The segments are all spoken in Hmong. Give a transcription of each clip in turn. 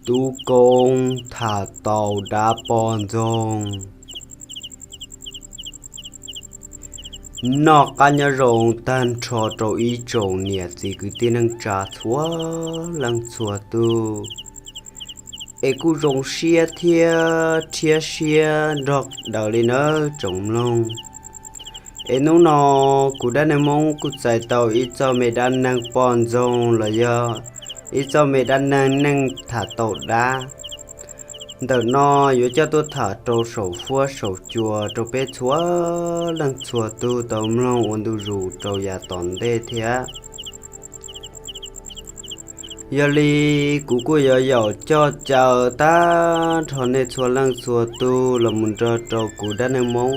Tub Koob tham tau dab poj ntxoog. Noj qab nyob zoo tag nrho rau ib tsoom niam txiv kwv tij neej tsa txhua leej txhua tug, es kuj zoo siab thiab rhiab siab nrog daws li nawb tsoom mloog. Es hnub no kuv dab neeg Hmoob kuj txais tau ib txoj me dab neeg poj ntxoog los yog ib txoj me dab neeg neeg tham tau dab. Ntawm no yuav coj tuaj tham rau saum fuab saum cua rau peb txhua leej txhua tug tau mloog ua ntu zus rau yav tom ntej thiab. Yog li kuv kuj yuav yaum coj caw tag nrho nej txhua leej txhua tug los mus nrog rau kuv dab neeg Hmoob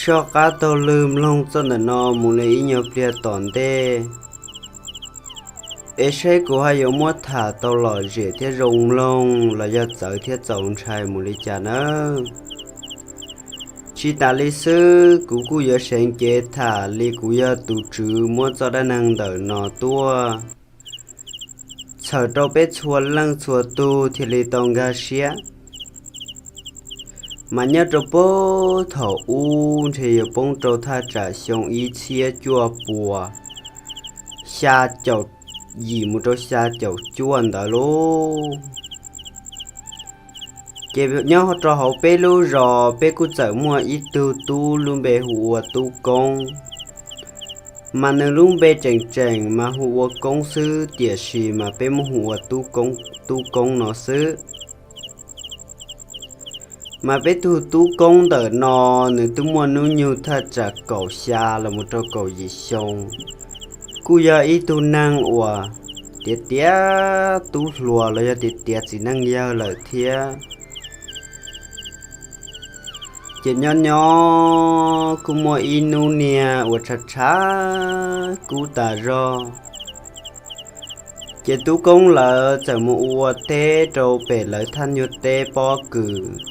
soj qab taug lw mloog txoj ntawm no mus li ib nyuag pliag tom ntej, es saib kuv ho yuav muab tham tau lom zem thiab zoo mloog los yog txawv thiab txaus ntshai mus li cas nawb. Tsis tas li xwb, kuv kuj yuav seev cev tham li kuv yog tus tswv muab txoj dab neeg ntawm no tuaj txhawm rau peb txhua leej txhua tug thiaj li tau nkag siab. Mas nyob rau puag thaum ub ntshe yuav poob rau thaj tsam xyoo ib txhiab cuaj puas xya caum yim mus rau xya caum cuaj ntawd lauj. Ces nyob rau hauv peb lub zos peb kuj txawm muaj ib tug tub lub npe hu ua Tub Koob. Mas nws lub npe tseem tseem mas hu ua Koob xwb, tiam sis mas peb muab hu ua Tub Koob, Tub Koob no xwb. Mas peb tug Tub Koob ntawm no nws twb muaj hnub nyoog thaj tsam kaum xya los mus rau kaum yim xyoo, kuj yog ib tug neeg uas tiav tiav tub hluas los yog tiav tiav txiv neej yawg lawm thiab. Ces nyob nyob kuj muaj ib hnub niag uas tshav tshav kub tas zog, ces Tub Koob lawv txawm mus ua teb rau pem lawv thaj nyuag teb pob kws.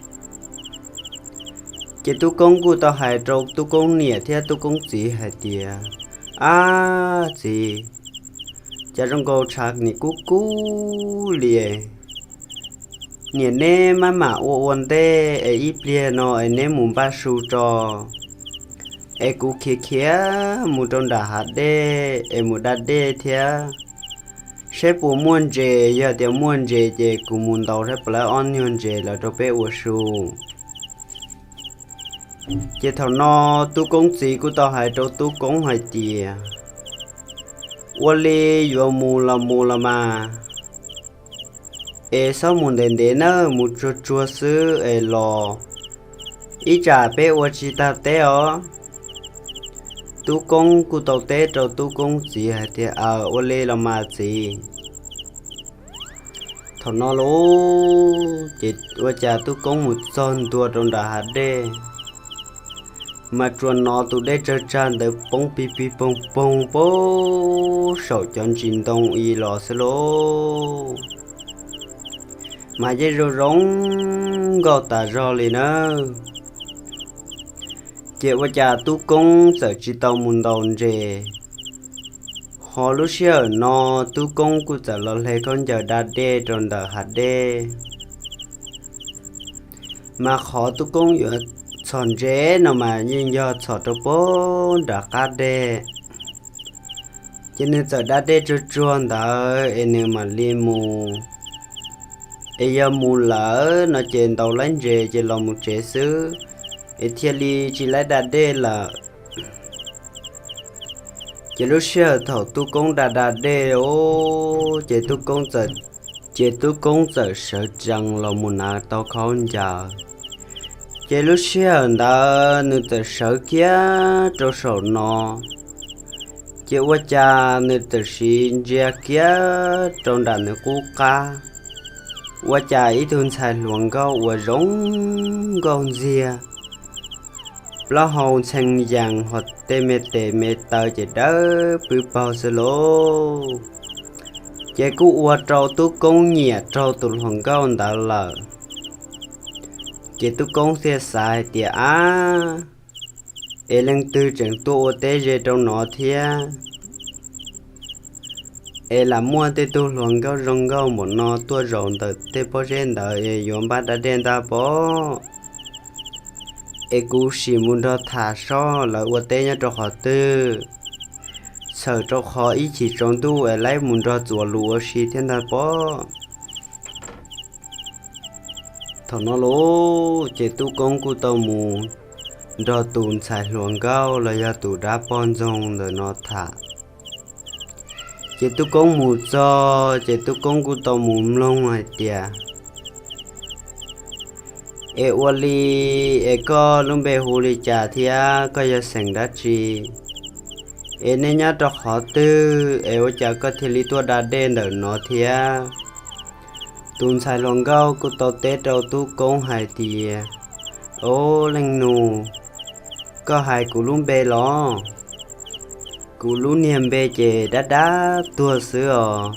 Ces Tub Koob kuj tau hais rau Tub Koob niam thiab Tub Koob txiv hais tias, Ab txiv, cas zoo nkaus tshav nim kub kub li, niam neb maj mam ua ua ntej es ib pliag no es neb mus npaj su tso, es kuv khiav khiav mus rau nram hav dej es mus da dej thiab, saib puas muaj ntses, yog tias muaj ntses ces kuv mus ntaus saib puas tau ob nyuag ntses los rau peb ua su. Ces thaum no Tub Koob txiv kuj tau hais rau Tub Koob hais tias, Ua li yuav mus los mus los mas, es txhob mus ntev ntev nawb, mus tsuag tsuag xwb es los ib tsam peb ua tsis tag teb os. Tub Koob kuj tau teb rau Tub Koob txiv hais tias, Aws, ua li los mas txiv. Thaum no lauj, ces ua cas Tub Koob mus txog ntua rau nram hav dej, mas tsuas hnov tus dej tsawg tsag ntawd poob pig pig poog poog puag saum cov ntsis ntoo i los xwb lauj. Mas yeej zoo zoo nkauj tas zog li nawb. Ces ua cas Tub Koob txawm tsis tau mus ntaus ntses, ho lub sij hawm no Tub Koob kuj txawm los hle khaub ncaws da dej rau ntawm hav dej. Mas qhov Tub Koob yuav txhom ntses no mas yeej yog txhom rau puag nram qab dej. Ces nws txawm da dej tsuag tsuag ntawd es nws mam li mus. Es yog mus lawm no ces ntaus laib ntses ces los mus tsev xwb, es thiaj li tsis laib da dej lawm. Ces lub sij hawm thaum Tub Koob da da dej os, ces Tub Koob txawm, ces Tub Koob txawm sawv tsees los mus hnav tau khaub ncaws. Ces lub sij hawm ntawd nws txawm sawv kiag rau saum no, ces ua cas nws txawm sim ntsia kiag rau nram nws qub qab, ua cas ib tug ntxhais hluas nkauj uas zoo nkauj ntxiag, plaub hau ntxhee yees ho tej me tes me taw ces dawb pw paug xwb lauj. Ces kuj ua rau Tub Koob nyiam rau tus hluas nkauj ntawd lawm. Ces Tub Koob thiaj xav hais tias, Ab, es leej twg tseem tuaj ua teb ze rau no thiab? Es lam muaj tej tug hluas nkauj zoo nkauj npaum no tuaj zaum ntawm tej pob zeb ntawd es yuav npaj da dej ntag pob. Es kuv sim mus nrog tham seb lawv ua teb nyob rau qhov twg, txhawm rau qhov ib chim tsaus ntuj es lawv mus nrog txuas lus ua si thiab ntag pob. Thaum no lauj, ces tub koob kuj tau mus nrog tus ntxhais hluas nkauj los yog tus dab poj ntxoog ntawm no tham. Ces tub koob mus txog ces tub koob kuj tau mus mloog hais tias, Es ua li, es koj lub npe hu li cas thiab koj yog xeem dab tsi? Es nej nyob rau qhov twg es ua cas koj thiaj li tuaj da dej ntawm no thiab? Tus ntxhais hluas nkauj kuj tau teb rau tub koob hais tias, Ob leej nus, koj hais kuv lub npe los? Kuv lub niag npe ces dab dab tuag xwb os,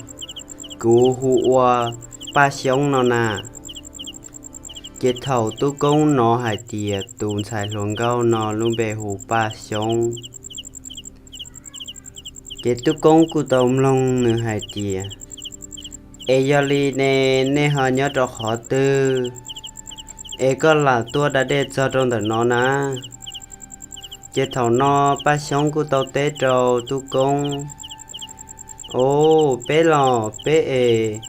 kuv hu ua Paj Xyoob no na. Ces thaum tub koob hnov hais tias tus ntxhais hluas nkauj no lub npe hu Paj Xyoob, ces tub koob kuj tau mloog nws hais tias, Es yog li ne, nej ho nyob rau qhov twg es koj lam tuaj da dej txog rau ntawm no na? Ces thaum no Paj Xyoob kuj tau teb rau tub koob, Ob, peb los peb es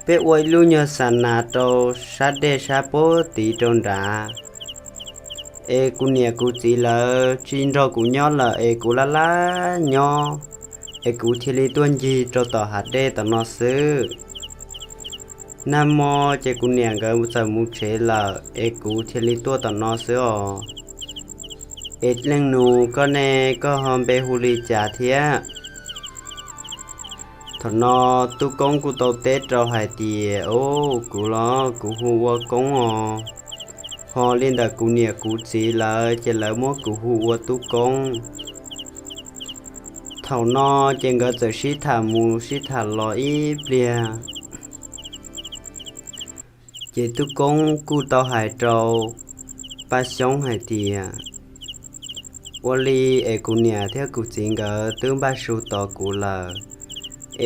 peb ua ib lub nyuag xa nas rau sab dej sab puag tid rau nrad, es kuv niam kuv txiv lawv tsis nrog kuv nyob lawm es kuv laj laj nyob, es kuv thiaj li tuaj ncig rau tom hav dej tom no xwb. Nag hmo ces kuv niam nkawd txawm mus tsev lawm es kuv thiaj li tuaj tom no xwb os. Es leej nus, koj ne, koj ho npe hu li cas thiab? Thaum no tub koob kuj tau teb rau hais tias, Ob, kuv los kuv hu ua Koob os, ho li ntawm kuv niam kuv txiv lawv ces lawv muab kuv hu ua tub koob. Thaum no ces nkawd txawm sib tham mus sib tham los ib pliag, ces tub koob kuj tau hais rau Paj Xyoob hais tias, Ua li es kuv niam thiab kuv txiv nkawd twb npaj su tos kuv lawm,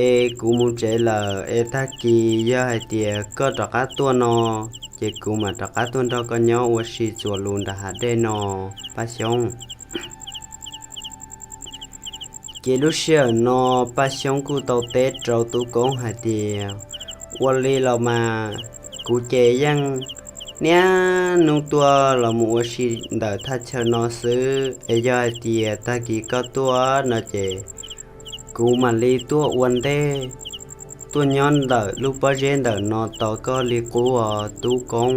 es kuv mus tsev lawm, es tag kis yog hais tias koj rov qab tuaj no, ces kuv mam rov qab tuaj nrog koj nyob ua si txuas lus nram hav dej no, Paj Xyoob. Ces lub sij hawm no Paj Xyoob kuj tau teb rau tub koob hais tias, Ua li los mas, kuv ces yeej niaj hnub tuaj los mus ua si ntawm thaj chaw no xwb, es yog hais tias tag kis koj tuaj no ces kuv mam li tuaj ua ntej, tuaj nyob ntawm lub pob zeb ntawm no tos koj li qub os tub koob.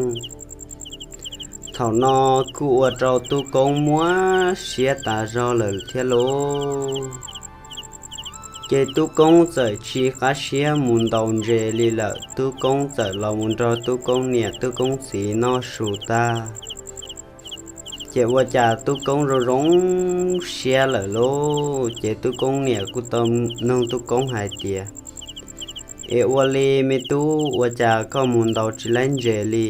Thaum no kuj ua rau tub koob muab siab tas zog lawm thiab lauj. Ces tub koob txawm tsis qab siab mus ntaus ntses li lawm, tub koob txawm los mus nrog tub koob niam tub koob txiv noj su tag, ces ua cas tub koob zoo zoo siab lawm lauj. Ces tub koob niam kuj tau nug tub koob hais tias, Es ua li me tub, ua cas koj mus ntaus tsis laib ntses li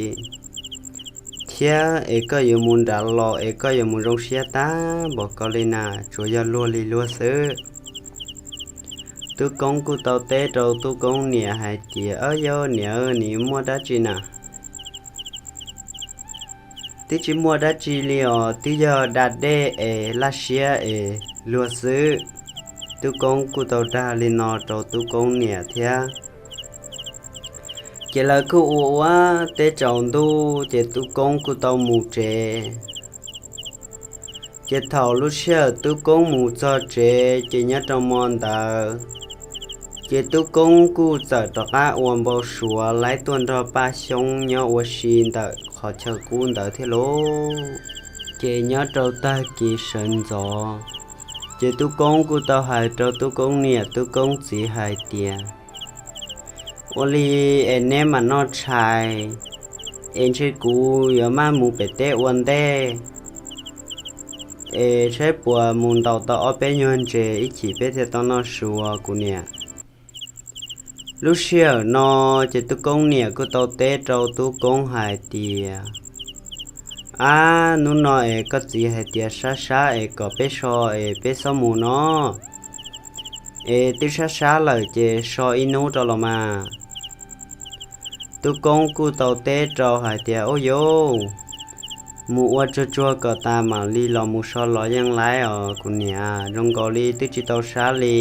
thiab es koj yuav mus nrad los es koj yuav mus zoo siab tag npaum ko li na, tsuas yog luag li luag xwb? Tub koob kuj tau teb rau tub koob niam hais tias, Ob, yog niam, nws muaj dab tsi na? Twb tsis muaj dab tsi li os, twb yog da dej es laj siab es luag xwb. Tub koob kuj tau dag li no rau tub koob niam thiab. Ces lawv kuj ua ua teb tsaus ntuj ces tub koob kuj tau mus tsev. Ces thaum lub sij hawm tub koob mus txog tsev ces nyob rau hmo ntawd, ces tub koob kuj txawm rov qab ua npau suav laib tuaj nrog Paj Xyoob nyob ua si ntawm qhov chaw qub ntawd thiab lauj. Ces nyob rau tag kis sawv ntxov, ces tub koob kuj tau hais rau tub koob niam tub koob txiv hais tias, Ua li es neb mam noj tshais, es ntshe kuv yuav maj mus pem teb ua ntej, es saib puas mus ntaus tau ob peb nyuag ntses ib chim peb thiaj tau noj su os kuv niam. Lub sij hawm no, ces tub koob niam kuj tau teb rau tub koob hais tias, Ab, hnub no es koj txiv hais tias sab sab es kom peb so es peb txhob mus no, Es twb sab sab lawm ces so ib hnub rau los mas. Tub Koob kuj tau teb rau hais tias, Ub yuv, mus ua tsuag tsuag kom tas mam li los mus so los yeej laib os kuv niam, zoo nkaus li twb tsis tau sab li.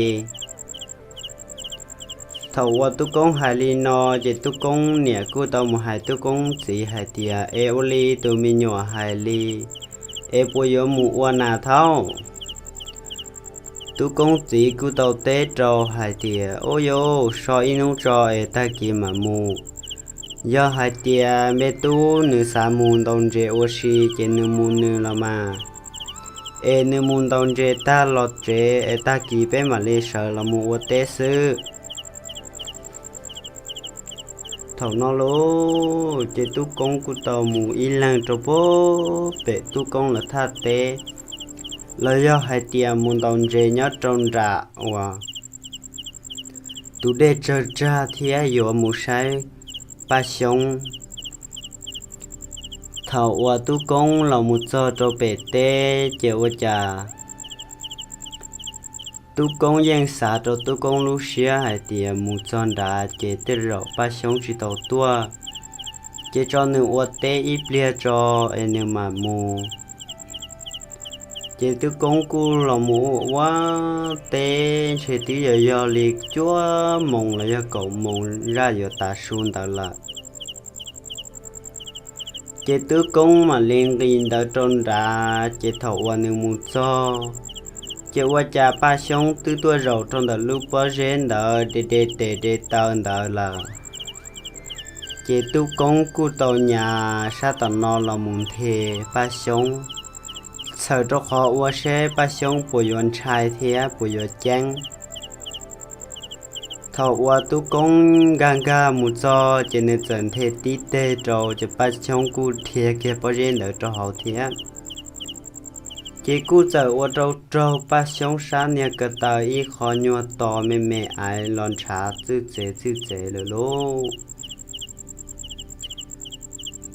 Thaum uas Tub Koob hais li no ces Tub Koob niam kuj tau mus hais Tub Koob txiv hais tias, Es ua li tus me nyuam hais li, es puas yuav mus ua nas thaub? Tub Koob txiv kuj tau teb rau hais tias, Ub yuv, so ib hnub tso es tag kis mam mus. Yog hais tias me tub nws xav mus ntaus ntses ua si ces nws mus nws los mas. Es nws mus ntaus ntses tag los tsev es tag kis peb mam li sawv los mus ua teb xwb. Thaum no lauj, ces Tub Koob kuj tau mus ib leeg rau pem Tub Koob lawv thaj teb, los yog hais tias mus ntaus ntses nyob rau nram uas tus dej tsawg tsag thiab yuav mus saib Paj Xyoob. Thaum uas Tub Koob los mus txog rau pem teb ces ua cas Tub Koob yeej xav rau Tub Koob lub siab hais tias mus txog nrad ces tej zaum Paj Xyoob tsis tau tuaj, ces tso nws ua teb ib pliag tso es nws mam mus. Ces Tub Koob kuj los mus ua ua teb ntshe twb yog yog li cuaj moos los yog kaum moos zaj yuav tav su ntawd lawm. Ces Tub Koob mam li nqis ntawd rau nrad, ces thaum uas nws mus txog, ces ua cas Paj Xyoob twb tuaj zaum rau ntawm lub pob zeb ntawd de de tes de taw ntawd lawm. Ces Tub Koob kuj tau nyas sab tom no los mus nthe Paj Xyoob, txhawm rau qhov ua seb Paj Xyoob puas yuav ntshai thiab puas yuav ceeb. Thaum uas Tub Koob nkag nkag mus txog ces nws txawm nthe tib teg rau ces Paj Xyoob kuj dhia kiag pob zeb ntawd rau hauv thiab. Ces kuj txawm ua rau raug Paj Xyoob sab niag ko taw ib qho nyuag to me me aiv los ntshav txwj txev txwj txev lawm lauj.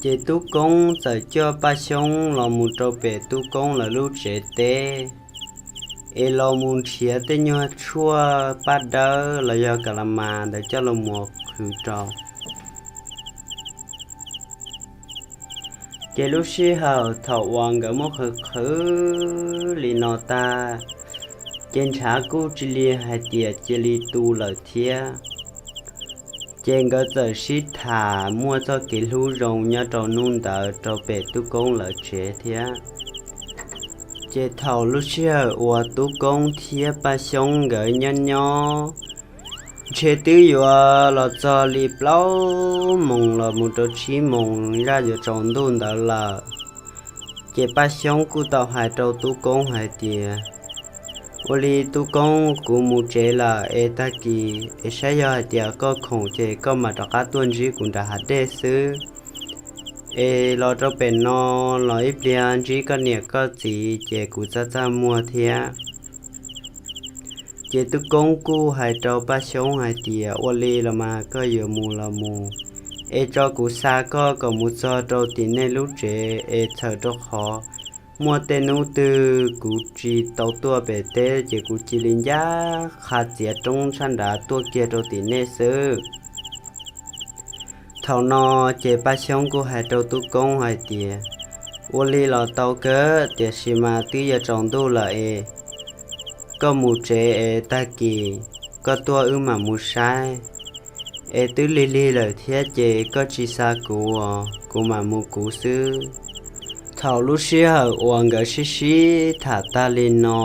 Ces Tub Koob txawm coj Paj Xyoob los mus rau pem Tub Koob lawv lub tsev teb, es los mus nrhiav tej nyuag tshuaj paj dawb los yog ka la mas ntawd coj los mus qhwv rau. Ces lub sij hawm thaum uas nkawd muab qhwv qhwv li no tag, ces ntshav kuj cia li hais tias cia li tu lawm thiab. Ces nkawd txawm sib tham muaj txoj kev hlub zoo nyob rau hnub ntawd rau pem Tub Koob lawv tsev thiab. Ces thaum lub sij hawm uas Tub Koob thiab Paj Xyoob nkawd nyob nyob, ntshe twb yuav los txog li plaub moos los mus rau tsib moos zaj yuav tsaus ntuj ntawd lawm. Ces Paj Xyoob kuj tau hais rau Tub Koob hais tias, Ua li Tub Koob, kuv mus tsev lawm es tag kis es saib yog hais tias koj khoom ces koj mam rov qab tuaj ntsib kuv nram hav dej xwb. Es los rau pem no los ib pliag ntsib koj niam koj txiv ces kuv txaj txaj muag thiab. Ces Tub Koob kuj hais rau Paj Xyoob hais tias, Ua li los mas koj yuav mus los mus, es tso kuv xa koj kom mus txog rau tim nej lub tsev es txhawm rau qhov muaj tej hnub twg kuv tsis tau tuaj pem teb ces kuv cia li ncaj qha txiav roob sab nrad tuaj kiag rau tim nej xwb. Thaum no ces Paj Xyoob kuj hais rau Tub Koob hais tias, Ua li los tau kawg, tiam sis mas twb yuav tsaus ntuj lawm es koj mus tsev es tag kis koj tuaj wb mam mus saib. Es twb lig lig lawm thiab ces koj tsis xa kuv, kuv mam mus kuv xwb. Thaum lub sij hawm uas nkawd sib sib tham tag li no,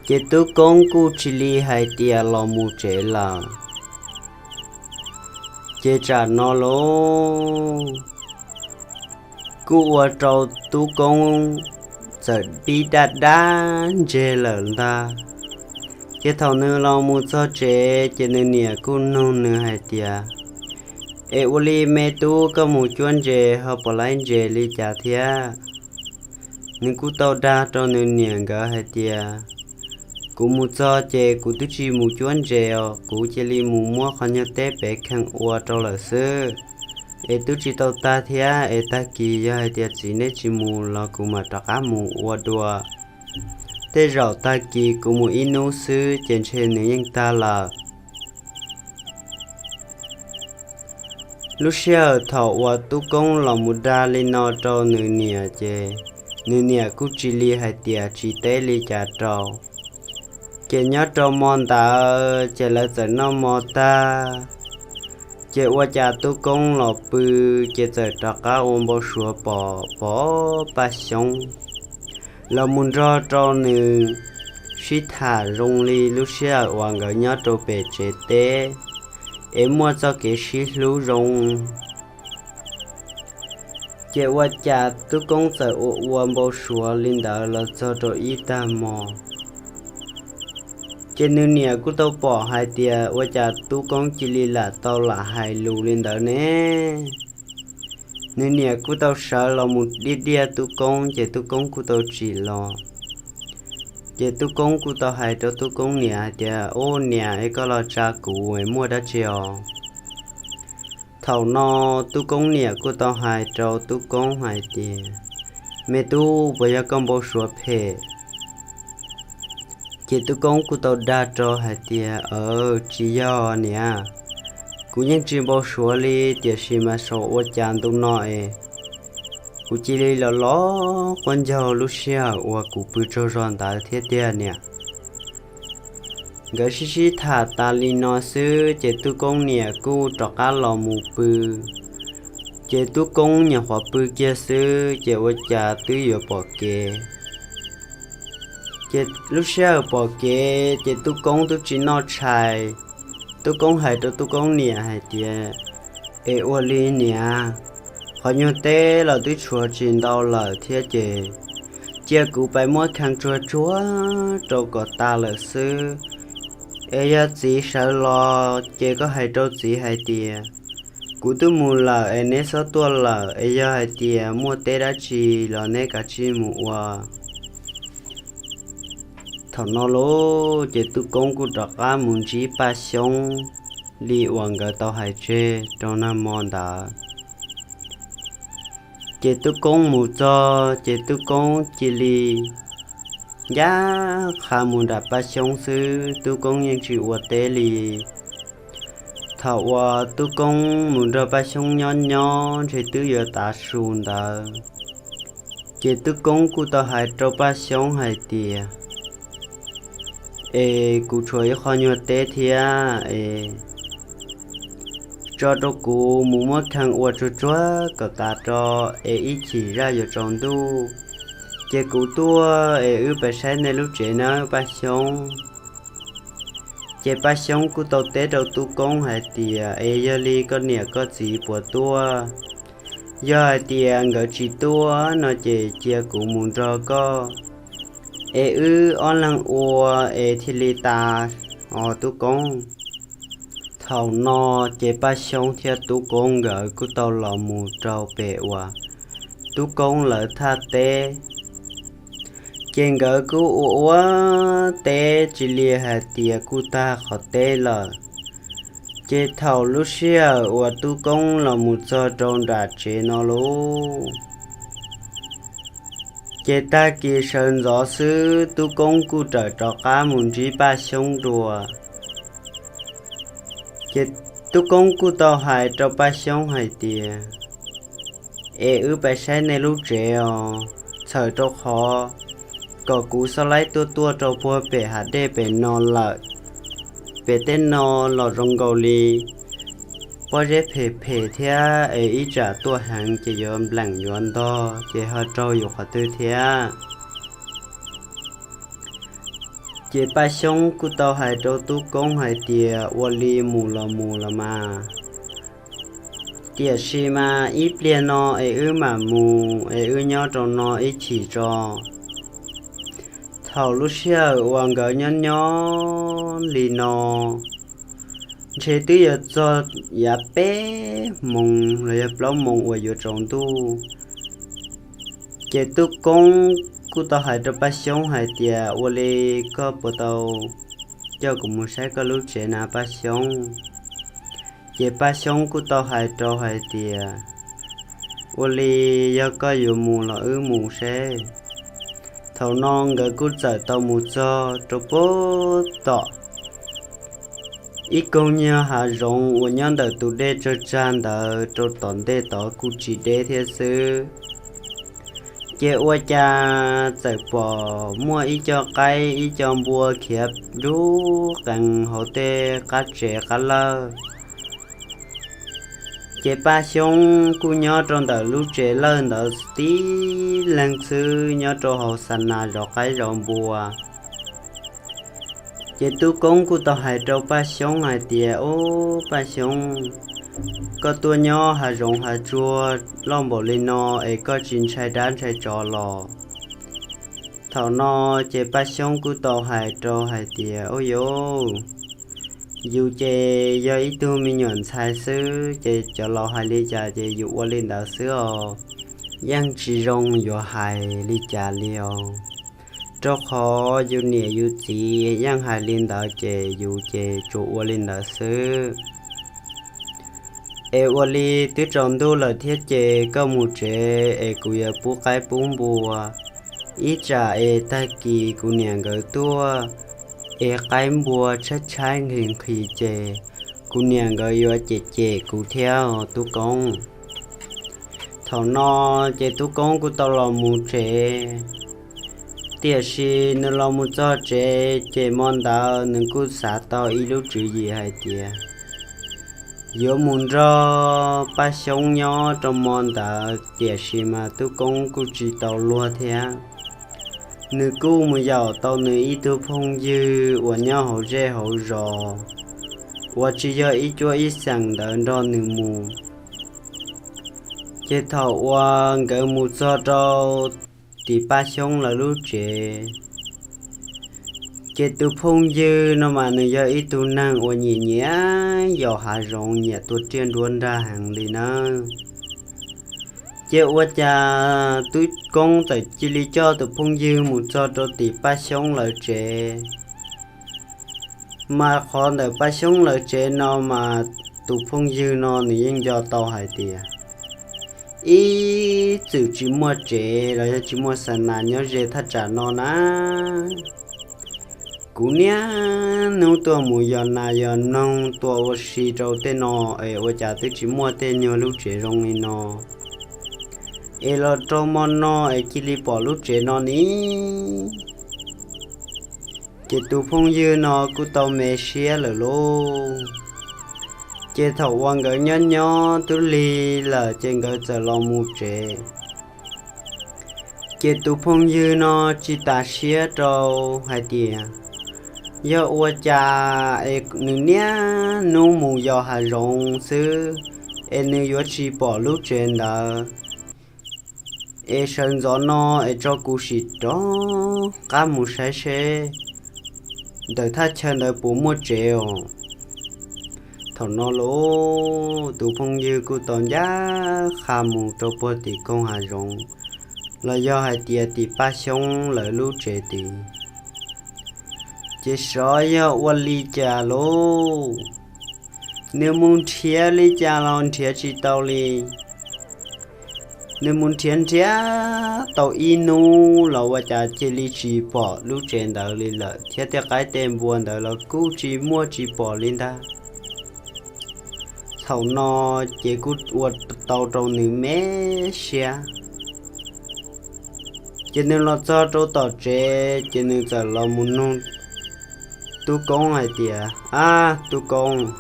ces Tub Koob kuj cia li hais tias los mus tsev lawm. Ces tsam no lauj, kuj ua rau Tub Koob txawm pib daj daj ntseg lawm ntag. Ces thaum nws los mus txog tsev ces nws niam kuj nug nws hais tias, Es ua li me tub, koj mus cuab ntses ho puas laib ntses li cas thiab? Nws kuj tau dag rau nws niam nkawd hais tias, Kuv mus txog ces kuv twb tsis mus cuab ntses os, kuv cia li mus muab qhov nyuag teb pem kheej ua rau lawm xwb. Es twb tsis tau tag thiab, es tag kis yog hais tias txiv neb tsis mus los kuv mam rov qab mus ua dua. Tej zaum tag kis kuv mus ib hnub xwb ces ntshe nws yeej tag lawm. Lub sij hawm thaum uas Tub Koob los mus dag li no rau nws niam ces nws niam kuj cia li hais tias tsis teb li cas rau. Ces nyob rau hmo ntawd ces lawv txawm noj hmo tag, ces ua cas Tub Koob los pw, ces txawm rov qab ua npau suav pom pom Paj Xyoob los mus nrog rau nws sib tham zoo li lub sij hawm uas nkawd nyob rau pem tsev teb es muaj txoj kev sib hlub zoo. Ces ua cas Tub Koob txawm ua ua npau suav li ntawd los txog rau ib tag hmo, ces nws niam kuj tau pom hais tias ua cas Tub Koob cia li lam tau lam hais lus li ntawd ne. Nws niam kuj tau sawv los mus diaj diaj Tub Koob, ces Tub Koob kuj tau tsim los. Ces Tub Koob kuj tau hais rau Tub Koob niam hais tias, Ub niam, es koj los tsa kuv es muaj dab tsi os? Thaum no Tub Koob niam kuj tau hais rau Tub Koob hais tias, Me tub, puas yog koj npau suav phem? Ces Tub Koob kuj tau dag rau hais tias, Aws, tsis yog niam, kuv yeej tsis npau suav li, tiam sis mas xyov ua cas ntu no es kuv cia li los los quaj ncaug lub sij hawm uas kuv pw tsaug zog ntawd thiab tiag niam. Nkawd sib sib tham tas li no xwb ces Tub Koob niam kuj rov qab los mus pw. Ces Tub Koob nyuam qhuav pw kiag xwb ces ua cas twb yuav pom kev. Ces lub sij hawm pom kev ces Tub Koob twb tsis noj tshais. Tub Koob hais rau Tub Koob niam hais tias, Es ua li niam, qhov nyuag teb los twb tshuav tsis ntau lawm thiab ces cia kuv pais muab khee tsuag tsuag rau kom tas lawm xwb. Es yog txiv sawv los ces koj hais rau txiv hais tias, Kuv twb mus lawm es neb txhob tuaj lawm, es yog hais tias muaj teb dab tsi los neb kav tsij mus ua. Thaum no lauj, ces Tub Koob kuj rov qab mus ntsib Paj Xyoob li uas nkawd tau hais tseg rau nag hmo ntawd. Ces Tub Koob mus txog ces Tub Koob cia li ncaj qha mus nram Paj Xyoob xwb, Tub Koob yeej tsis ua teb li. Thaum uas Tub Koob mus nrog Paj Xyoob nyob nyob ntshe twb yuav tav su ntawd, ces Tub Koob kuj tau hais rau Paj Xyoob hais tias, Es kuv tshuav ib qho nyuag teb thiab es tso rau kuv mus muab khee ua tsuag tsuag kom tas tso, es ib chim zaj yuav tsaus ntuj ces kuv tuaj es wb pais saib nej lub tsev nawb Paj Xyoob. Ces Paj Xyoob kuj tau teb rau Tub Koob hais tias, Es yog li koj niam koj txiv puas tuaj? Yog hais tias nkawd tsis tuaj no ces cia kuv mus nrog koj es wb ob leeg ua es thiaj li tas os Tub Koob. Thaum no ces Paj Xyoob thiab Tub Koob nkawd kuj tau los mus rau pem uas Tub Koob lawv thaj teb. Ces nkawd kuj ua ua teb tsis li hais tias kuj tag qhov teb lawm. Ces thaum lub sij hawm uas Tub Koob los mus txog rau nram tsev no lauj, ces tag kis sawv ntxov xwb Tub Koob kuj rawm rov qab mus ntsib Paj Xyoob dua. Ces Tub Koob kuj tau hais rau Paj Xyoob hais tias, Es wb pais saib nej lub tsev os, txhawm rau qhov kom kuv xob laib tuaj tuaj rau puag pem hav dej pem no lawm. Pem tej no los zoo nkaus li pob zeb phem phem thiab es ib tsam tuaj heev ces yuav npleem yuav ntog ces ho raug yus qhov twg thiab. Ces Paj Xyoob kuj tau hais rau Tub Koob hais tias, Ua li mus los mus los mas, tiam sis mas ib pliag no es wb mam mus es wb nyob rau no ib chim tso. Thaum lub sij hawm uas nkawd nyob nyob li no ntshe twb yuav txog yav peb moos los yog plaub moos uas yuav tsaus ntuj. Ces Tub Koob kuj tau hais rau Paj Xyoob hais tias, Ua li koj puas tau coj kuv mus saib koj lub tsev na Paj Xyoob? Ces Paj Xyoob kuj tau hais rau hais tias, Ua li yog koj yuav mus los wb mus seb. Thaum no nkawd kuj txawm tau mus txog rau puag tom ib koog nyuag hav zoov uas nyob ntawm tus dej tsawg tsag ntawd rau tom ntej tod kuj tsis deb thiab xwb. Ces ua cas txawm pom muaj ib co qaib ib co npua khiav nruj qees hauv tej qab tsev qab lawj. Ces Paj Xyoob kuj nyob rau ntawm lub tsev lawj ntawd tib leeg xwb nyob rau hauv xa nas zov qaib zov npua. Ces Tub Koob kuj tau hais rau Paj Xyoob hais tias, Ub, Paj Xyoob, koj tuaj nyob hav zoov hav tsuag loj npaum li no es koj tsis ntshai dab ntshai tsov los? Thaum no ces Paj Xyoob kuj tau hais rau hais tias, Ub yuj, yus ces yog ib tug me nyuam ntxhais xwb ces cov laus hais li cas ces yus ua li ntawd xwb os. Yeej tsis zoo yuav hais li cas li os, rau qhov yus niam yus txiv yeej hais li ntawd ces yus ces tsuas ua li ntawd xwb. Es ua li twb tsaus ntuj lawm thiab ces koj mus tsev es kuv yuav pub qaib pub npua. Ib tsam es tag kis kuv niam nkawd tuaj es qaib npua tshaib tshaib nqhis nqhis ces kuv niam nkawd yuav cem cem kuv thiab os Tub Koob. Thaum no ces Tub Koob kuj tau los mus tsev. Tiam sis nws los mus txog tsev ces hmo ntawd nws kuj xav tau ib lub tswv yim hais tias yuav mus nrog Paj Xyoob nyob rau hmo ntawd, tiam sis mas Tub Koob kuj tsis tau luag thiab. Nws kuj mus yaum tau nws ib tug phooj ywg uas nyob hauv zej hauv zos uas tsis yog ib cuab ib xeem ntawd nrog nws mus. Ces thaum uas nkawd mus txog rau tim Paj Xyoob lawv lub tsev, ces tus phooj ywg no mas nws yog ib tug neeg uas nyiam nyiam yos hav zoov, nyiam tua riaj nruab nrag heev li nawb. Ces ua cas Tub Koob txawm cia li coj tus phooj ywg mus txog rau tim Paj Xyoob lawv tsev. Mas qhov ntawm Paj Xyoob lawv tsev no mas tus phooj ywg no nws yeej nco tau hais tias ib txwm tsis muaj tsev los yog tsis muaj xa nas nyob ze thaj tsam no na. Kuv niaj hnub tuaj mus yos nas yos noog tua ua si rau tej no es ua cas twb tsis muaj tej nyuag lub tsev zoo li no, es los rau hmo no es cia li pom lub tsev no ni. Ces tus phooj ywg no kuj tau me siab lawm lauj. Ces thaum uas nkawd nyob nyob twb lig lawm ces nkawd txawm los mus tsev. Ces tus phooj ywg no tsis tas siab rau hais tias yog ua cas es nws niaj hnub mus yos hav zoov xwb es nws yuav tsis pom lub tsev ntawd. Es sawv ntxov no es tso kuv sim rov qab mus saib seb ntawm thaj chaw ntawd puas muaj tsev os. Thaum no lauj, tus phooj ywg kuj tau ncaj qha mus rau puag tim koog hav zoov, los yog hais tias tim Paj Xyoob lawv lub tsev tid. Ces xyov yog ua li cas lauj, nws mus nrhiav li cas los nrhiav tsis tau li. Nws mus nrhiav nrhiav tau ib hnub los ua cas cia li tsis pom lub tsev ntawd li lawm, thiab tej qaib tej npua ntawd los kuj tsis muaj tsis pom li ntag. Thaum no ces kuj ua tau rau nws me siab. Ces nws los txog rau tom tsev ces nws txawm los mus nug Tub Koob hais tias, Ab Tub Koob,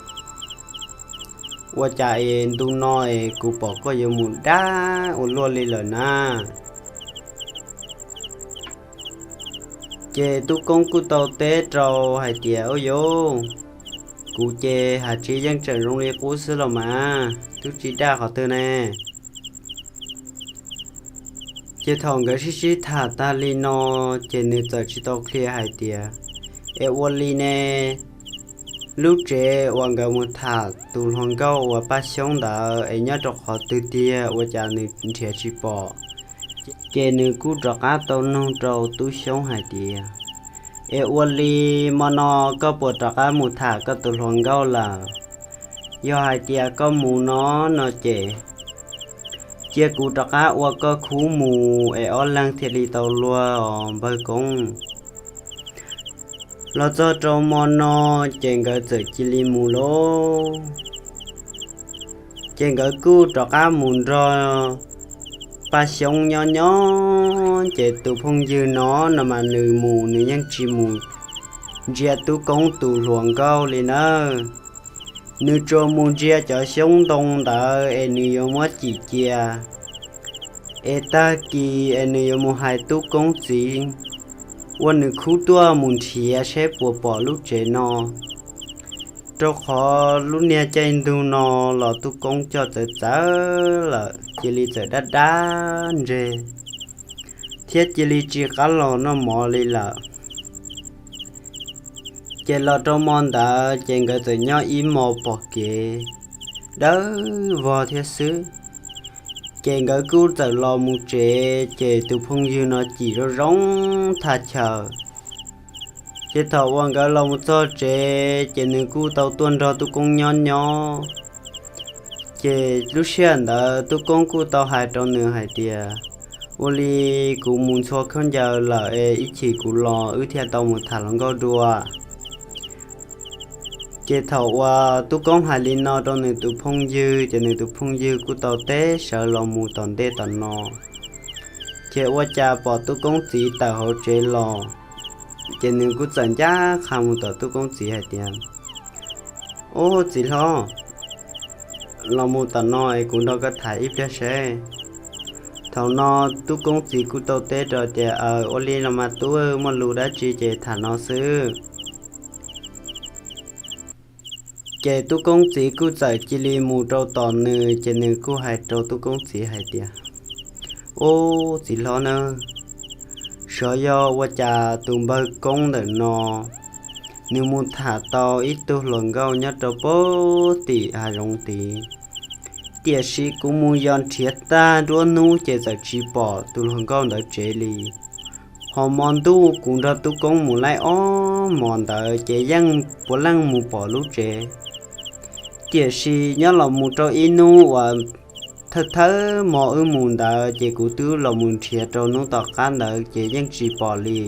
ua cas es ntu no es kuv pom koj yuav mus dab ua luaj li lawm na? Ces Tub Koob kuj tau teb rau hais tias, Ub yuj, kuv ces hav tsev yeej tseem zoo li qub xwb los mas, twb tsis daj qhov twg ne. Ces thaum nkawd sib sib tham tag li no, ces nws txawm tsis tau qhia hais tias, Es ua li ne, lub tsev uas nkawd mus tham tus hluas nkauj uas Paj Xyoob ntawd es nyob rau qhov twg tiag ua cas nws nrhiav tsis pom? Ces nws kuj rov qab tau nug rau Tub Xyoob hais tias, Es ua li, hmo no koj puas rov qab mus tham koj tus hluas nkauj lawm? Yog hais tias koj mus no, no ces cia kuv rov qab ua koj khub mus es ob leeg thiaj li tau luag os npawg Koob. Los txog rau hmo no, ces nkawd txawm cia li mus lauj. Ces nkawd kuj rov qab mus nrog Paj Xyoob nyob nyob, ces tus phooj ywg no no mas nws mus nws yeej tsis mus ntsia Tub Koob tus hluas nkauj li nawb. Nws tsuas mus ntsia cov xyoob ntoo ntawd es nws yuav muab cim cia, es tag kis es nws yuav mus hais Tub Koob txiv ua nws khub tuaj mus nrhiav seb puas pom lub tsev no. Rau qhov lub niag caij ntuj no los Tub Koob coj txawv txawv lawm, cia li txawm dab dab ntseg, thiab cia li tsis qab los noj mov li lawm. Ces los rau hmo ntawd ces nkawd txawm nyob ib hmo pom kev dawb vog thiab xwb. Ces nkawd kuj txawm los mus tsev, ces tus phooj ywg no cim zoo zoo thaj chaw. Ces thaum uas nkawd los mus txog tsev ces nws kuj tau tuaj nrog Tub Koob nyob nyob. Ces lub sij hawm ntawd Tub Koob kuj tau hais rau nws hais tias, ua li kuv mus ntxhua khaub ncaws lawm es ib chim kuv los wb thiaj tau mus tham hluas nkauj dua. Ces thaum uas Tub Koob hais li no rau nws tus phooj ywg ces nws tus phooj ywg kuj tau teb sawv los mus tom ntej tom no. Ces ua cas pom Tub Koob txiv tawm hauv tsev los, ces nws kuj txawm ncaj qha mus tom Tub Koob txiv hais tias, ub txiv hlob, los mus tom no es kuv nrog koj tham ib pliag seb. Thaum no Tub Koob txiv kuj tau teb rau tias, aws ua li los mas tub, muaj lus dab tsi ces tham no xwb. Ces Tub Koob txiv kuj txawm cia li mus rau tom nws, ces nws kuj hais rau Tub Koob txiv hais tias, ub txiv hlob nawb, xyov yog ua cas tus npawg Koob ntawm no nws mus tham tau ib tug hluas nkauj nyob rau pem tim hav zoov tid, tiam sis kuv mus yos nrhiav tag nruab hnub ces txawm tsis pom tus hluas nkauj ntawd tsev li. Ho hmo ntuj kuv nrog Tub Koob mus laij ob hmos ntawd ces yeej puav leej mus pom lub tsev, tiam sis nyob los mus rau ib hnub uas thawj thawj hmo wb mus ntawd ces kuv twb los mus nrhiav rau hnub tom qab ntawd ces yeej tsis pom li.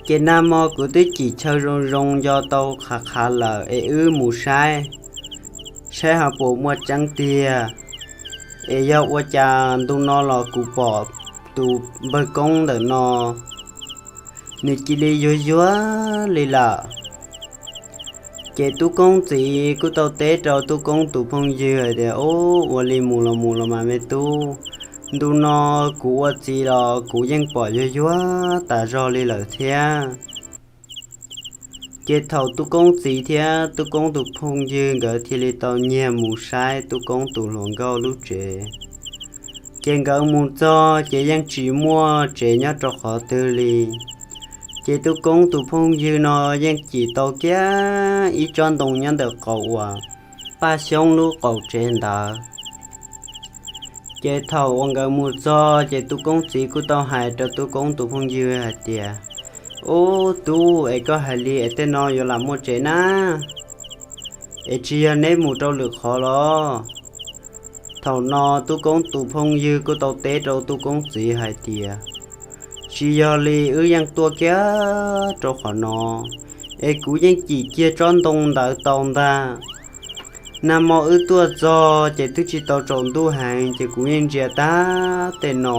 Ces nag hmo kuv twb cim chaw zoo zoo nco tau qhav qhav lawm es wb mus saib, saib ho puas muaj tseeb tiag. Es yog ua cas ntu no los kuv pom tus npawg Koob ntawm no nws cia li yuag yuag li lawm. Ces Tub Koob txiv kuj tau teb rau Tub Koob tus phooj ywg hais tias, ub ua li mus los mus los mas me tub, ntu no kuv ua txiv los kuv yeej pom yuag yuag tas zog li lawm thiab. Ces thaum Tub Koob txiv thiab Tub Koob tus phooj ywg nkawd thiaj li tau nyiag mus saib Tub Koob tus hluas nkauj lub tsev. Ces nkawd mus txog ces yeej tsis muaj tsev nyob rau qhov twg li. Ces Tub Koob tus phooj ywg no yeej cim tau kiag ib tsob ntoo nyob ntawm qaum uas Paj Xyoob lub qaum tsev ntawd. Ces thaum uas nkawd mus txog ces Tub Koob txiv kuj tau hais rau Tub Koob tus phooj ywg hais tias, ub tub, es koj hais li es tej no yuav lam muaj tsev na, es tsis yog neb mus rau lwm qhov los? Thaum no Tub Koob tus phooj ywg kuj tau teb rau Tub Koob txiv hais tias, tsis yog li, wb yeej tuaj kiag rau qhov no, es kuv yeej cim kiag tsob ntoo ntawd tau ntag. Nag hmo wb tuaj txog ces twb tsis tau tsaus ntuj heev ces kuv yeej ntsia tag tej no.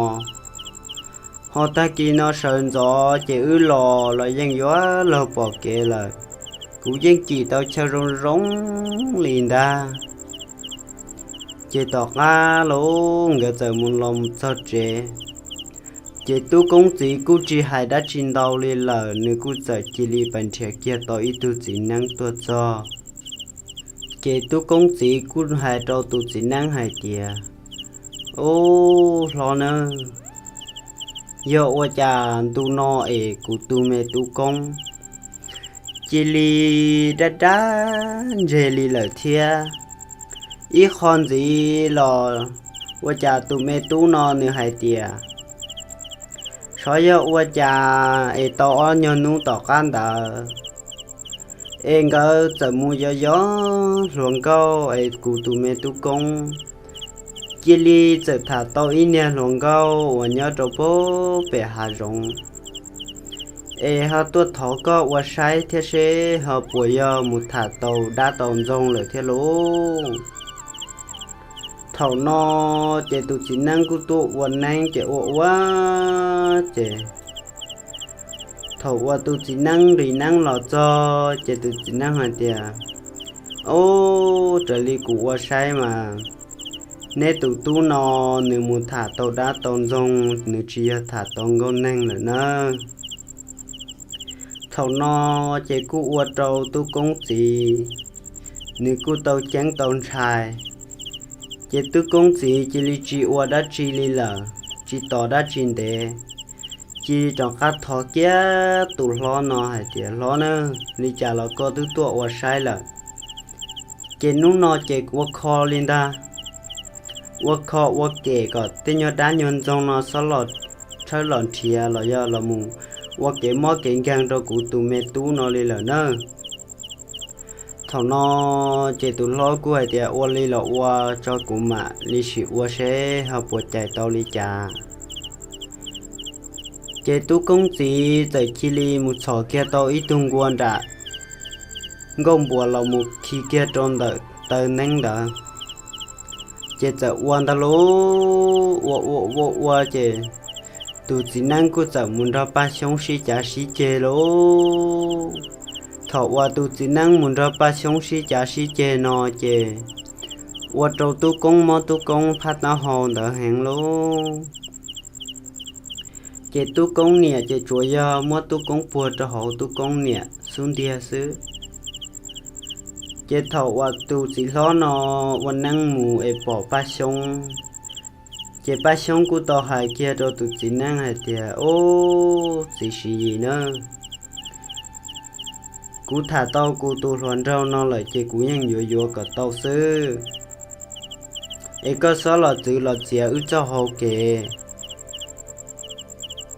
Ho tag kis no sawv ntxov ces wb los los yeej yuav luag pom kev lawm. Kuv yeej cim tau chaw zoo zoo li ntag. Ces tom qab los nkawd txawm mus los txog tsev, ces Tub Koob txiv kuj tsis hais dab tsi ntau li lawm, nws kuj txawm cia li pais nrhiav kiag tau ib tug txiv neeb tuaj txog. Ces Tub Koob txiv kuj hais rau tus txiv neeb hais tias, ub hlob nawb, yog ua cas ntu no es kuv tus me tub Koob cia li dab dab ntseg li lawm thiab. Ib qho ntxiv los ua cas tus me tub no nws hais tias, xyov yog ua cas es tau ob nyuag hnub tom qab ntawd es nkawd txawm mus yos yos hluas nkauj es kuv tus me tub Koob cia li txawm tham tau ib niag hluas nkauj uas nyob rau pem hav zoov, es ho tuaj thov koj ua saib thiab seb ho puas yog mus tham tau dab tau ntxoog lawm thiab lauj. Thaum no ces tus txiv neeb kuj tuaj ua neeb ces ua ua ces thaum uas tus txiv neeb nqis neeb los txog ces tus txiv neeb hais tias, Ob, raws li kuv ua saib mas neb tus tub no nws mus tham tau dab tau ntxoog, nws tsis yog tham tau nkauj neeg lawm nawb. Thaum no ces kuj ua rau tub koob txiv nws kuj tau ceeb tau ntshai. Ces tub koob txiv cia li tsis ua dab tsi li lawm, tsis tos dab tsi ntev, cia li rov qab thov kiag tus hlob no hais tias, Hlob na, li cas los koj twb tuaj ua saib lawm, ces hnub no ces ua kho li ntag, ua kho ua kem kom tej nyuag dab nyuag ntxoog no xob los tshawb los nrhiav los yog los mus ua kev mob kev nkeeg rau kuv tus me tub no li lawm nawb. Thaum no ces tus hlob kuj hais tias, Ua li los ua, tso kuv mam li sim ua seb ho puas cais tau li cas. Ces tub koob txiv txawm cia li mus txhom kiag tau ib tug nkuas nram nkuaj npuas los mus khi kiag rau ntawm taw neeb ntawd, ces txawm ua ntag lauj. Ua ua ua ua ces tus txiv neeb kuj txawm mus nrog Paj Xyoob sib cav sib ceg lauj. Thaum uas tus txiv neeb mus nrog Paj Xyoob sib cav sib ceg no ces ua rau tub koob mob tub koob phab taub hau ntawd heev lauj. Ces tub koob niam ces tsuas yog muab tub koob puag rau hauv tub koob niam xub ntiag xwb. Ces thaum uas tus txiv hlob no ua neeb mus es pom Paj Xyoob, ces Paj Xyoob kuj tau hais kiag rau tus txiv neeb hais tias, Ob, txiv Siv Yis na, kuv tham tau kuv tus hluas nraug no lawm ces kuv yeej yuav yuav kom tau xwb, es koj xob los txwv los txiav wb txoj hau kev.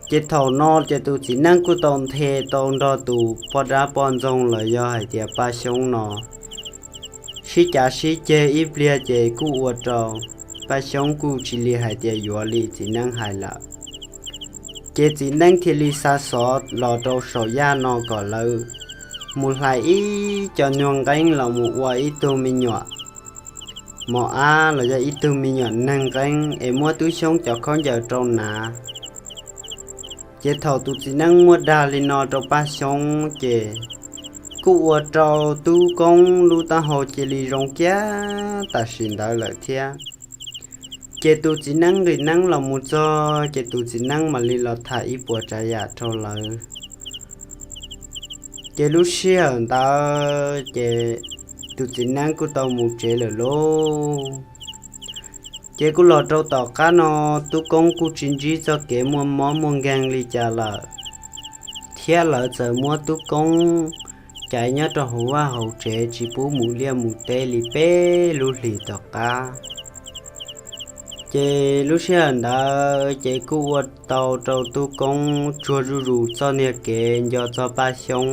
Ces thaum no ces tus txiv neeb kuj tau nthe tau nrog tus poj dab poj ntxoog los yog hais tias Paj Xyoob no sib cav sib ceg ib pliag ces kuj ua rau Paj Xyoob kuj tsis li hais tias yuav li txiv neeb hais lawm. Ces txiv neeb thiaj li xa xov los rau saum yaj no kom lawv mus hlais ib co nyuag nqeeb los mus ua ib tug me nyuam mos ab los yog ib tug me nyuam neeg nqeeb es muab Tub Xyoob cov khaub ncaws rau hnav. Ces thaum tus txiv neeb muab dag li no rau Paj Xyoob ces kuj ua rau tub koob lub taub hau cia li zoo kiag tam sim ntawd lawm thiab. Ces tus txiv neeb nqis neeb los mus txog ces tus txiv neeb mam li los tham ib puas tsav yam rau lawv. Ces lub sij hawm ntawd ces tus txiv neeb kuj tau mus tsev lawm lauj. Ces kuj los rau tom qab no, tub koob kuj tsis ntsib txoj kev muaj mob muaj nkeeg li cas lawm, thiab lawv txawm muab tub koob caiv nyob rau hauv vaj hauv tsev tsis pub mus liaj mus teb li peb lub hlis tom qab. Ces lub sij hawm ntawd ces kuj ua tau rau tub koob tsuag zuj zus txoj niag kev nco txog Paj Xyoob.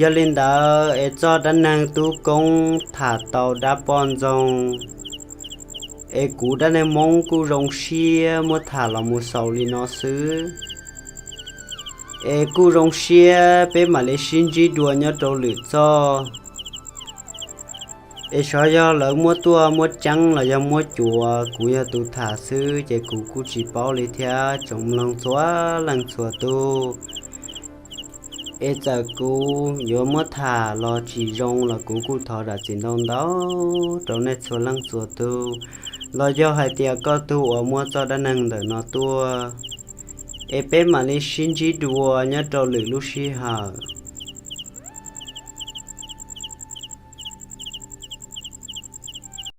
Yog li ntawd es txoj dab neeg tub koob tham tau dab poj ntxoog es kuv dab neeg Hmoob kuj zoo siab muab tham los mus xaus li no xwb. Es kuj zoo siab peb mam li sib ntsib dua nyob rau lwm txoj. Es xyov yog lawv muab tuaj muab tseeb los yog muab cuav, kuv yog tus tham xwb ces kuv kuj tsis paub li thiab tsoom mloog txhua leej txhua tus. Es txawm kuv yuav muab tham los tsis zoo los kuv kuj thov zam txim ntau ntau rau nej txhua leej txhua tus, los yog hais tias koj tug uas muab txoj dab neeg ntawm no tuaj, es peb mam li sib ntsib dua nyob rau lwm lub sij hawm.